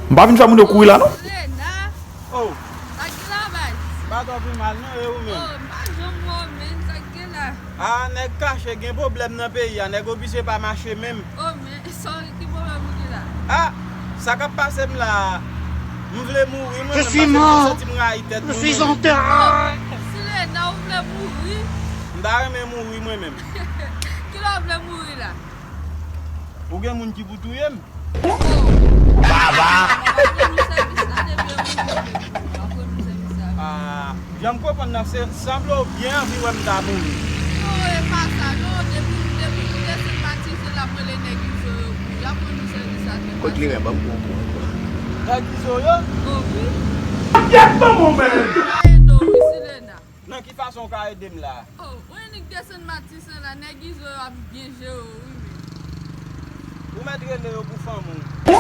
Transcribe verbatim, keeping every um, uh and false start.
M pa vin fè moun yo kouri la non. Lena, Oh, sa k gen la baz? M pa twò pi mal non, e ou menm? Oh, m pa janm wè w, men sa k gen la? Ah, nèg kache gen pwoblèm nan peyi a, nèg obije pa mache menm. Oh, men sa ki pwoblèm ou gen la? Ah, sa k ap pase m la, m vle mouri mwen Je menm, suis paske m mort. Santi m rayi tèt Je mwen suis menm. en terreur. Si Lena ou vle mouri, M ta renmen mouri mwen menm. kilè w vle mouri la? Ou gen moun ki pou touye m? Baba! Apre nou sèvis la depi yon moun moun. Apre nou sèvis la. Ah, jan m konprann nan se sanble w byen anvi wè m ta mouri. Non, e pa sa non, depi depi nou desann Matisan la, m rele nèg Izo yo pou y ap rann nou sèvis la. Kot li renmen m pou pou. Nèg Izo yo? Oh wi. Yèt manman w men. Sa ede w wi si Lena. Nan ki fason w ka ede m la? Oh, ou annik desann Matisan la, nèg Izo yo ap byen jere w wi men. Ou mèt rele yo pou fanmi w.